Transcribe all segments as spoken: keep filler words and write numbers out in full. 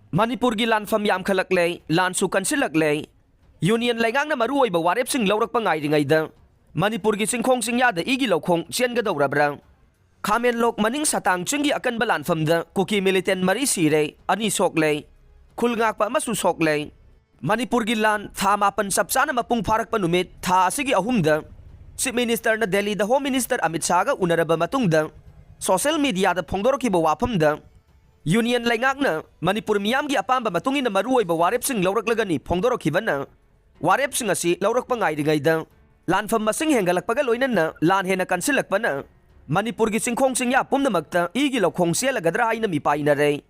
ꯃꯅꯤꯄꯨꯔꯒꯤ ꯂꯥꯟꯐꯝ ꯌꯥꯝꯈꯠꯂꯛꯂꯦ, ꯂꯥꯟꯁꯨ ꯀꯟꯁꯤꯜꯂꯛꯂꯦ꯫ ꯌꯨꯅꯤꯌꯟ ꯂꯩꯉꯥꯛꯅ ꯃꯔꯨꯑꯣꯏꯕ ꯋꯥꯔꯦꯞꯁꯤꯡ ꯂꯧꯔꯛꯄ ꯉꯥꯏꯔꯤꯉꯩꯗ ꯃꯅꯤꯄꯨꯔꯒꯤ ꯆꯤꯡꯈꯣꯡ ꯆꯤꯡꯌꯥꯗ ꯏꯒꯤ ꯂꯧꯈꯣꯡ ꯆꯦꯟꯒꯗꯧꯔꯕ꯭ꯔꯥ? ꯈꯥꯃꯦꯟꯂꯣꯛ ꯃꯅꯤꯡ ꯁꯇꯥꯡ ꯆꯤꯡꯒꯤ ꯑꯀꯟꯕ ꯂꯥꯟꯐꯝꯗ ꯀꯨꯀꯤ ꯃꯤꯂꯤꯇꯦꯟ ꯃꯔꯤ ꯁꯤꯔꯦ, ꯑꯅꯤ ꯁꯣꯛꯂꯦ꯫ ꯈꯨꯜ ꯉꯥꯛꯄ ꯑꯃꯁꯨ ꯁꯣꯛꯂꯦ꯫ ꯃꯅꯤꯄꯨꯔꯒꯤ ꯂꯥꯟ ꯊꯥ ꯃꯥꯄꯟ ꯆꯞ ꯆꯥꯅ ꯃꯄꯨꯡ ꯐꯥꯔꯛꯄ ꯅꯨꯃꯤꯠ ꯊꯥ ꯑꯁꯤꯒꯤ ꯑꯍꯨꯝꯗ Chief Minister ꯅ ꯗꯦꯜꯂꯤꯗ Home Minister ꯑꯃꯤꯠ ꯁꯥꯍꯒ ꯎꯅꯔꯕ ꯃꯇꯨꯡꯗ social media ꯗ ꯐꯣꯡꯗꯣꯔꯛꯈꯤꯕ ꯋꯥꯐꯝꯗ, ꯌꯨꯅꯤꯌꯟ ꯂꯩꯉꯥꯛꯅ ꯃꯅꯤꯄꯨꯔ ꯃꯤꯌꯥꯝꯒꯤ ꯑꯄꯥꯝꯕ ꯃꯇꯨꯡ ꯏꯟꯅ ꯃꯔꯨꯑꯣꯏꯕ ꯋꯥꯔꯦꯞꯁꯤꯡ ꯂꯧꯔꯛꯂꯒꯅꯤ ꯐꯣꯡꯗꯣꯔꯛꯈꯤꯕꯅ, ꯋꯥꯔꯦꯞꯁꯤꯡ ꯑꯁꯤ ꯂꯧꯔꯛꯄ ꯉꯥꯏꯔꯤꯉꯩꯗ ꯂꯥꯟꯐꯝ ꯃꯁꯤꯡ ꯍꯦꯟꯒꯠꯂꯛꯄꯒ ꯂꯣꯏꯅꯅ ꯂꯥꯟ ꯍꯦꯟꯅ ꯀꯟꯁꯤꯜꯂꯛꯄꯅ ꯃꯅꯤꯄꯨꯔꯒꯤ ꯆꯤꯡꯈꯣꯡ ꯆꯤꯡꯌꯥ ꯄꯨꯝꯅꯃꯛꯇ ꯏꯒꯤ ꯂꯧꯈꯣꯡ ꯆꯦꯜꯂꯒꯗ꯭ꯔꯥ ꯍꯥꯏꯅ ꯃꯤꯄꯥꯏꯅꯔꯦ꯫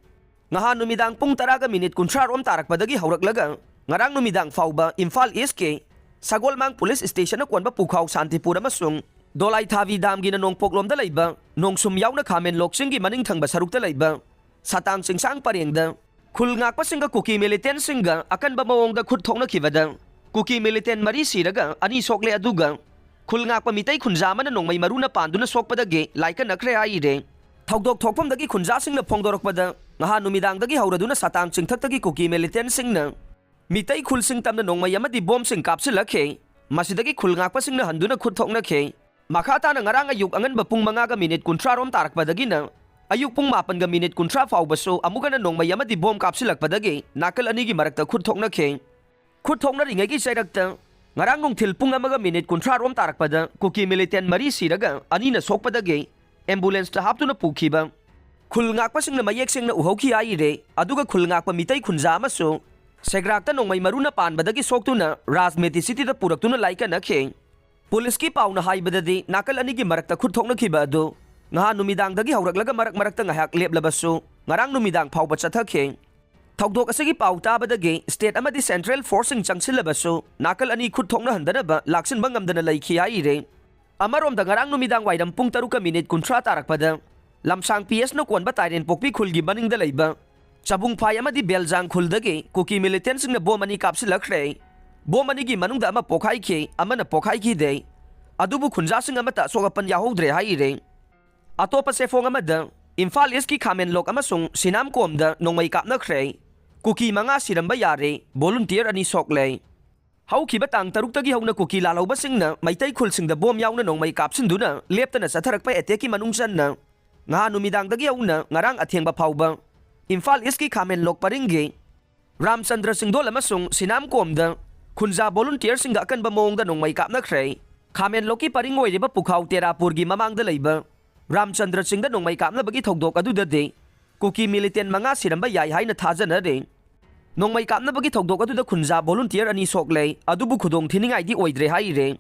ꯉꯍꯥꯟ ꯅꯨꯃꯤꯗꯥꯡ ꯄꯨꯡ ꯇꯔꯥꯒ ꯃꯤꯅꯤꯠ ꯀꯨꯟꯊ꯭ꯔꯥ ꯔꯣꯝ ꯇꯥꯔꯛꯄꯗꯒꯤ ꯍꯧꯔꯛꯂꯒ ꯉꯔꯥꯡ ꯅꯨꯃꯤꯗꯥꯡ ꯐꯥꯎꯕ ꯏꯝꯐꯥꯜ ꯏꯁꯀꯤ ꯁꯒꯣꯜꯃꯥꯡ ꯄꯨꯂꯤꯁ ꯁ꯭ꯇꯦꯁꯟꯅ ꯀꯣꯟꯕ ꯄꯨꯈꯥꯎ ꯁꯥꯟꯇꯤꯄꯨꯔ ꯑꯃꯁꯨꯡ ꯗꯣꯂꯥꯏꯊꯥꯕꯤ ꯗꯥꯝꯒꯤꯅ ꯅꯣꯡꯄꯣꯛꯂꯣꯝꯗ ꯂꯩꯕ ꯅꯣꯡꯁꯨꯝ ꯌꯥꯎꯅ ꯈꯥꯃꯦꯟꯂꯣꯛ ꯆꯤꯡꯒꯤ ꯃꯅꯤꯡ ꯊꯪꯕ ꯁꯔꯨꯛꯇ ꯂꯩꯕ ꯁꯇꯥꯡ ꯆꯤꯡꯁꯥꯡ ꯄꯔꯦꯡꯗ ꯈꯨꯜ ꯉꯥꯛꯄꯁꯤꯡꯒ ꯀꯨꯀꯤ ꯃꯤꯂꯤꯇꯦꯟꯁꯤꯡꯒ ꯑꯀꯟꯕ ꯃꯑꯣꯡꯗ ꯈꯨꯠ ꯊꯣꯛꯅꯈꯤꯕꯗ ꯀꯨꯀꯤ ꯃꯤꯂꯤꯇꯦꯟ ꯃꯔꯤ ꯁꯤꯔꯒ ꯑꯅꯤ ꯁꯣꯛꯂꯦ, ꯑꯗꯨꯒ ꯈꯨꯜ ꯉꯥꯛꯄ ꯃꯤꯇꯩ ꯈꯨꯟꯖꯥ ꯑꯃꯅ ꯅꯣꯡꯃꯩ ꯃꯔꯨꯅ ꯄꯥꯟꯗꯨꯅ ꯁꯣꯛꯄꯗꯒꯤ ꯂꯥꯏꯀꯠꯅꯈ꯭ꯔꯦ ꯍꯥꯏꯔꯦ꯫ ꯊꯧꯗꯣꯛ ꯊꯣꯛꯐꯝꯗꯒꯤ ꯈꯨꯟꯖꯥꯁꯤꯡꯅ ꯐꯣꯡꯗꯣꯔꯛꯄꯗ, ꯉꯍꯥꯟ ꯅꯨꯃꯤꯗꯥꯡꯗꯒꯤ ꯍꯧꯔꯗꯨꯅ ꯁꯇꯥꯡ ꯆꯤꯡꯊꯛꯇꯒꯤ ꯀꯨꯀꯤ ꯃꯤꯂꯤꯇꯦꯟꯁꯤꯡꯅ ꯃꯤꯇꯩ ꯈꯨꯜꯁꯤꯡ ꯇꯝꯅ ꯅꯣꯡꯃꯩ ꯑꯃꯗꯤ ꯕꯣꯝꯁꯤꯡ ꯀꯥꯞꯁꯤꯜꯂꯛꯈꯤ꯫ ꯃꯁꯤꯗꯒꯤ ꯈꯨꯜ ꯉꯥꯛꯄꯁꯤꯡꯅ ꯍꯟꯗꯨꯅ ꯈꯨꯠ ꯊꯣꯛꯅꯈꯤ꯫ ꯃꯈꯥ ꯇꯥꯅ ꯉꯔꯥꯡ ꯑꯌꯨꯛ ꯑꯉꯟꯕ ꯄꯨꯡ ꯃꯉꯥꯒ ꯃꯤꯅꯤꯠ ꯀꯨꯟꯊ꯭ꯔꯥ ꯔꯣꯝ ꯇꯥꯔꯛꯄꯗꯒꯤꯅ ꯑꯌꯨꯛ ꯄꯨꯡ ꯃꯥꯄꯟꯒ ꯃꯤꯅꯤꯠ ꯀꯨꯟꯊ꯭ꯔꯥ ꯐꯥꯎꯕꯁꯨ ꯑꯃꯨꯛ ꯍꯟꯅ ꯅꯣꯡꯃꯩ ꯑꯃꯗꯤ ꯕꯣꯝ ꯀꯥꯞꯁꯤꯜꯂꯛꯄꯗꯒꯤ ꯅꯥꯀꯜ ꯑꯅꯤꯒꯤ ꯃꯔꯛꯇ ꯈꯨꯠ ꯊꯣꯛꯅꯈꯤ꯫ ꯈꯨꯠ ꯊꯣꯛꯅꯔꯤꯉꯩꯒꯤ ꯆꯩꯔꯛꯇ ꯉꯔꯥꯡ ꯅꯨꯡꯊꯤꯜ ꯄꯨꯡ ꯑꯃꯒ ꯃꯤꯅꯤꯠ ꯀꯨꯟꯊ꯭ꯔꯥ ꯔꯣꯝ ꯇꯥꯔꯛꯄꯗ ꯀꯨꯀꯤ ꯃꯤꯂꯤꯇꯦꯟ ꯃꯔꯤ ꯁꯤꯔꯒ ꯑꯅꯤꯅ ꯁꯣꯛꯄꯗꯒꯤ ꯑꯦꯝꯕꯨꯂꯦꯟꯁꯇ ꯍꯥꯞꯇꯨꯅ ꯄꯨꯈꯤꯕ ꯈꯨꯜ ꯉꯥꯛꯄꯁꯤꯡꯅ ꯃꯌꯦꯛ ꯁꯦꯡꯅ ꯎꯍꯧꯈꯤ ꯍꯥꯏꯔꯦ꯫ ꯑꯗꯨꯒ ꯈꯨꯜ ꯉꯥꯛꯄ ꯃꯤꯇꯩ ꯈꯨꯟꯖꯥ ꯑꯃꯁꯨ ꯁꯦꯒ꯭ꯔꯥꯛꯇ ꯅꯣꯡꯃꯩ ꯃꯔꯨꯅ ꯄꯥꯟꯕꯗꯒꯤ ꯁꯣꯛꯇꯨꯅ ꯔꯥꯖꯃꯦꯇꯤ ꯁꯤꯇꯤꯗ ꯄꯨꯔꯛꯇꯨꯅ ꯂꯥꯏꯀꯠꯅꯈꯤ꯫ ꯄꯨꯂꯤꯁꯀꯤ ꯄꯥꯎꯅ ꯍꯥꯏꯕꯗꯗꯤ, ꯅꯥꯀꯜ ꯑꯅꯤꯒꯤ ꯃꯔꯛꯇ ꯈꯨꯠ ꯊꯣꯛꯅꯈꯤꯕ ꯑꯗꯨ ꯉꯍꯥꯟ ꯅꯨꯃꯤꯗꯥꯡꯗꯒꯤ ꯍꯧꯔꯛꯂꯒ ꯃꯔꯛ ꯃꯔꯛꯇ ꯉꯥꯏꯍꯥꯛ ꯂꯦꯞꯂꯕꯁꯨ ꯉꯔꯥꯡ ꯅꯨꯃꯤꯗꯥꯡ ꯐꯥꯎꯕ ꯆꯠꯊꯈꯤ꯫ ꯊꯧꯗꯣꯛ ꯑꯁꯤꯒꯤ ꯄꯥꯎ ꯇꯥꯕꯗꯒꯤ ꯁ꯭ꯇꯦꯠ ꯑꯃꯗꯤ ꯁꯦꯟꯇ꯭ꯔꯦꯜ ꯐꯣꯔꯁꯁꯤꯡ ꯆꯪꯁꯤꯜꯂꯕꯁꯨ ꯅꯥꯀꯜ ꯑꯅꯤ ꯈꯨꯠ ꯊꯣꯛꯅꯍꯟꯗꯅꯕ ꯂꯥꯛꯁꯤꯟꯕ ꯉꯝꯗꯅ ꯂꯩꯈꯤ ꯍꯥꯏꯔꯦ꯫ ꯑꯃꯔꯣꯝꯗ ꯉꯔꯥꯡ ꯅꯨꯃꯤꯗꯥꯡ ꯋꯥꯏꯔꯝ ꯄꯨꯡ ꯇꯔꯨꯛꯀ ꯃꯤꯅꯤꯠ ꯀꯨꯟꯊ꯭ꯔꯥ ꯇꯥꯔꯛꯄꯗ ꯂꯝꯁꯥꯡ ꯄꯤ ꯑꯦꯁꯅ ꯀꯣꯟꯕ ꯇꯥꯏꯔꯦꯟꯄꯣꯛꯄꯤ ꯈꯨꯜꯒꯤ ꯃꯅꯤꯡꯗ ꯂꯩꯕ ꯆꯕꯨꯡꯐꯥꯏ ꯑꯃꯗꯤ ꯕꯦꯜꯖꯥꯡ ꯈꯨꯜꯗꯒꯤ ꯀꯨꯀꯤ ꯃꯤꯂꯤꯇꯦꯟꯁꯤꯡꯅ ꯕꯣꯝ ꯑꯅꯤ ꯀꯥꯞꯁꯤꯜꯂꯛꯈ꯭ꯔꯦ꯫ ꯕꯣꯝ ꯑꯅꯤꯒꯤ ꯃꯅꯨꯡꯗ ꯑꯃ ꯄꯣꯛꯈꯥꯏꯈꯤ, ꯑꯃꯅ ꯄꯣꯛꯈꯥꯏꯈꯤꯗꯦ꯫ ꯑꯗꯨꯕꯨ ꯈꯨꯟꯖꯥꯁꯤꯡ ꯑꯃꯠꯇ ꯑꯁꯣꯛ ꯑꯄꯟ ꯌꯥꯎꯍꯧꯗ꯭ꯔꯦ ꯍꯥꯏꯔꯦ꯫ ꯑꯇꯣꯞꯄ ꯆꯦꯐꯣꯡ ꯑꯃꯗ ꯏꯝꯐꯥꯜ ꯏꯁꯀꯤ ꯈꯥꯃꯦꯟꯂꯣꯛ ꯑꯃꯁꯨꯡ ꯁꯤꯅꯥꯝꯀꯣꯝꯗ ꯅꯣꯡꯃꯩ ꯀꯥꯞꯅꯈ꯭ꯔꯦ꯫ ꯀꯨꯀꯤ ꯃꯉꯥ ꯁꯤꯔꯝꯕ ꯌꯥꯔꯦ, ꯚꯣꯂꯨꯟꯇꯤꯌꯔ ꯑꯅꯤ ꯁꯣꯛꯂꯦ꯫ ꯍꯧꯈꯤꯕ ꯇꯥꯡ ꯇꯔꯨꯛꯇꯒꯤ ꯍꯧꯅ ꯀꯨꯀꯤ ꯂꯥꯜꯍꯧꯕꯁꯤꯡꯅ ꯃꯩꯇꯩ ꯈꯨꯜꯁꯤꯡꯗ ꯕꯣꯝ ꯌꯥꯎꯅ ꯅꯣꯡꯃꯩ ꯀꯥꯞꯁꯤꯟꯗꯨꯅ ꯂꯦꯞꯇꯅ ꯆꯠꯊꯔꯛꯄ ꯑꯦꯇꯦꯛꯀꯤ ꯃꯅꯨꯡ ꯆꯟꯅ ꯉꯍꯥꯟ ꯅꯨꯃꯤꯗꯥꯡꯗꯒꯤ ꯍꯧꯅ ꯉꯔꯥꯡ ꯑꯊꯦꯡꯕ ꯐꯥꯎꯕ ꯏꯝꯐꯥꯜ ꯏꯁꯀꯤ ꯈꯥꯃꯦꯟꯂꯣꯛ ꯄꯔꯤꯡꯒꯤ ꯔꯥꯝꯆꯟꯗ꯭ꯔ ꯆꯤꯡꯗꯣꯜ ꯑꯃꯁꯨꯡ ꯁꯤꯅꯥꯝꯀꯣꯝꯗ ꯈꯨꯟꯖꯥ ꯚꯣꯂꯨꯟꯇꯤꯌꯔꯁꯤꯡꯒ ꯑꯀꯟꯕ ꯃꯑꯣꯡꯗ ꯅꯣꯡꯃꯩ ꯀꯥꯞꯅꯈ꯭ꯔꯦ꯫ ꯈꯥꯃꯦꯟꯂꯣꯛꯀꯤ ꯄꯔꯤꯡ ꯑꯣꯏꯔꯤꯕ ꯄꯨꯈꯥꯎ ꯇꯦꯔꯥꯄꯨꯔꯒꯤ ꯃꯃꯥꯡꯗ ꯂꯩꯕ ꯔꯥꯝꯆꯟꯗ꯭ꯔ ꯆꯤꯡꯗ ꯅꯣꯡꯃꯩ ꯀꯥꯞꯅꯕꯒꯤ ꯊꯧꯗꯣꯛ ꯑꯗꯨꯗꯗꯤ ꯀꯨꯀꯤ ꯃꯤꯂꯤꯇꯦꯟ ꯃꯉꯥ ꯁꯤꯔꯝꯕ ꯌꯥꯏ ꯍꯥꯏꯅ ꯊꯥꯖꯅꯔꯦ꯫ ꯅꯣꯡꯃꯩ ꯀꯥꯞꯅꯕꯒꯤ ꯊꯧꯗꯣꯛ ꯑꯗꯨꯗ ꯈꯨꯟꯖꯥ ꯚꯣꯂꯨꯟꯇꯤꯌꯔ ꯑꯅꯤ ꯁꯣꯛꯂꯦ, ꯑꯗꯨꯕꯨ ꯈꯨꯗꯣꯡ ꯊꯤꯅꯤꯡꯉꯥꯏꯗꯤ ꯑꯣꯏꯗ꯭ꯔꯦ ꯍꯥꯏꯔꯦ꯫